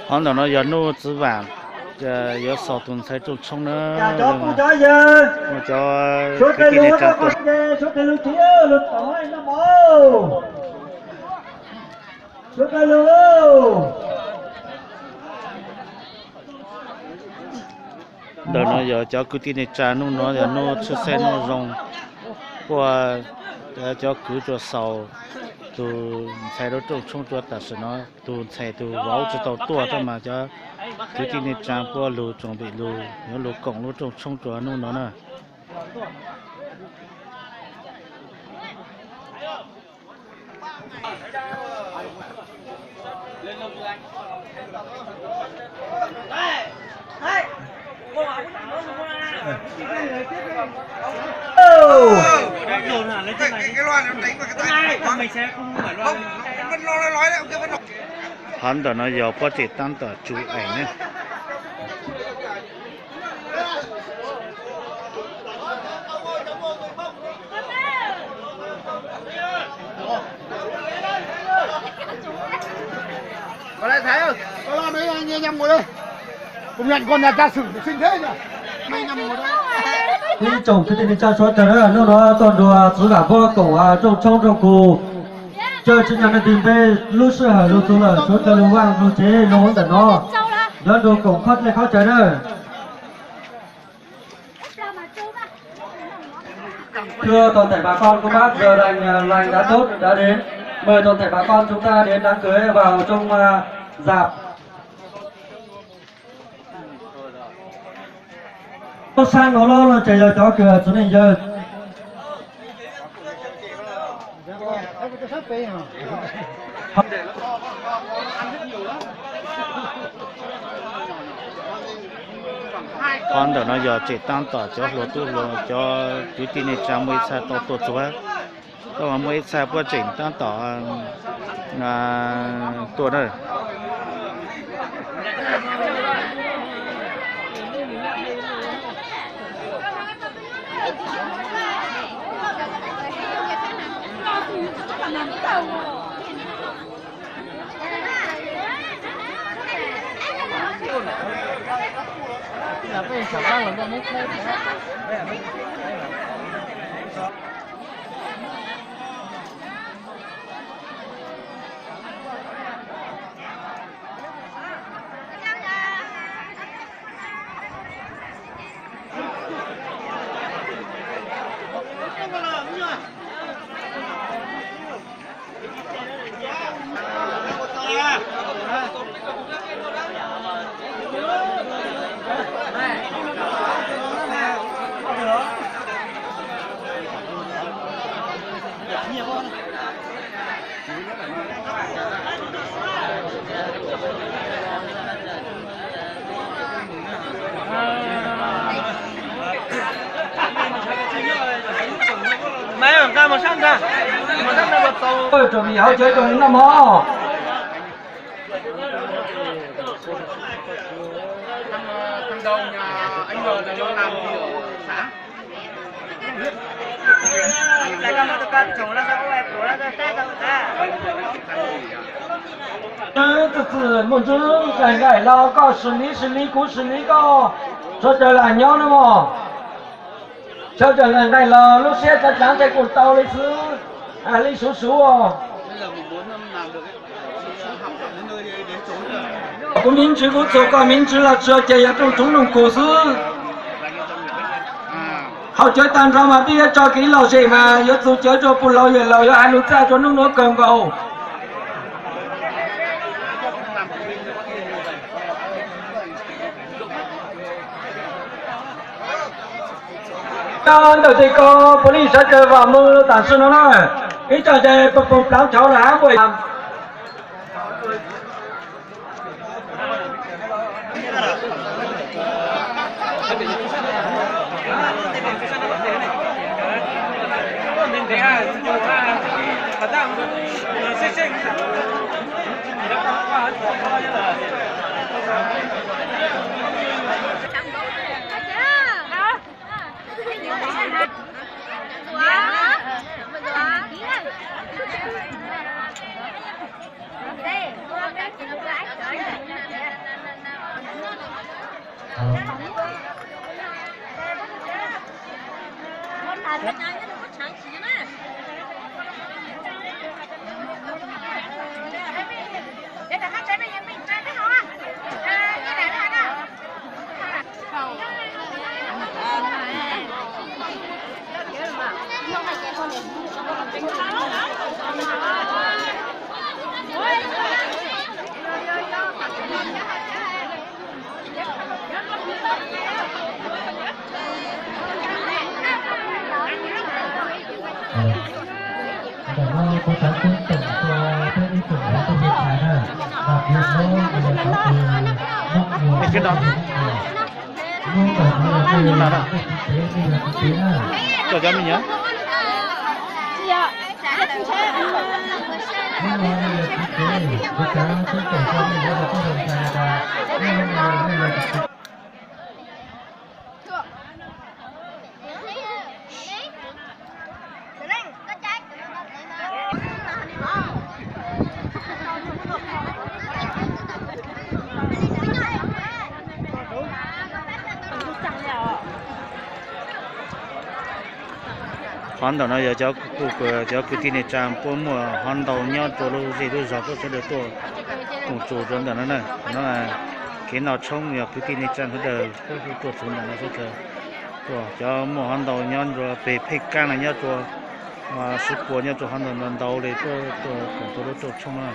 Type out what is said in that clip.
Qhov ntawm no yog Nuj Txwv Vam yuav xaus tus ntxhais rooj tshoob na. Cov kwv tij neej tsa tuaj. Ntawm no yog cov kwv tij neej tsa, hnub no yog hnub tshwj xeeb hnub zoo, kuj cov kwv tsuas xaus tus ntxhais rooj tshoob rua tam sim no. Tus ntxhais tus vauv tsis tau tuaj thiab mas cov kwv tij neej tsa puab lug tsoom vim lug yuav lug koom lub rooj tshoob rua hnub no na. Qhov ntawm no yog puab tseem taab tom tsuj eem ne. Ib tsoom kwv tij neej tsa suav dlawg, hnub no tuaj nrug Txwv Vam puab koom rooj tshoob rooj kug. Coj tsi nyog leej twg npe lub sij hawm lug txug lawm, suav dlawg lug vaaj lug tsev lug ntawm no, nrog nrug koom khob dlej khob cawv na. Thưa toàn thể bà con cô bác, giờ lành, à, lành đã tốt đã đến. Mời toàn thể bà con chúng ta đến đám cưới vào trong, à, dạp. Tub sab no los ces yog cov kws txiv neej yawg. Qhov ntawm no yog tseem taab tom cov hluas tub hluas, cov kwv tij neej tsa muaj ib txha tau tuaj txug, tab mas muaj ib txha puab tseem taab tom tuaj na. Maiv nqa mos sab nrag, mos sab nrag los txaus. Tsuas vim hauv cawv tsuas noj mov. Txwj txwm muaj ntswb nqaij nqaij los koj sim li sim li kuv sim li koj, sawv daws lam nyob nawb mog. Sawv daws nqaij nqaij los lub siab dlaav dlaav tej kuj tau li xwb, li suv suv os. Kuv miv ntswv kuv txuas koj miv ntswv los tsi ces yog rooj tshoob rooj kug xwb. Hauv cawv tag nrho mas peb yuav tso kev lom zem mas yuav txug cawv rua puj laus yawm laus yuav hais lug txaj rua hnub nuav kawg nkaus. Ntawm tej ko police sawv daws vam mws tam sim no na, ib tsoom cai pog pog plaav chauv lawm hab npuaj. Ntawm no kuv xav pub tổng cho peb ib chủng hmoob tub hmoob thaiv na, đặc biệt đó là có từ Bắc Ninh, Bắc Ninh, Bắc Ninh. Hnub ntawm no yog nej yog kwv tij peb, nej yog kwv tij na. Cov me nyuam. Hnub no nej yog kwv tij, kuv xav pub tổng cho nej yog tub hmoob thaiv na, hnub no nej yog kwv tij. Qhov ntawm no yog cov, cov kwv tij neej tsa puab muaj hov ntau nyob rua lub zej lub zog, puab sawv daws tuaj koom txug rua ntawm no na. No kev noj tshoob yog kwv tij neej tsa sawv daws puab tuaj txug ntawm no sawv daws. Cov muaj hov ntau nyob rua peg Phej Kaab no nyob rua Sib Puas nyob rua hov ntau ntau li tuaj koom rua lub rooj tshoob no.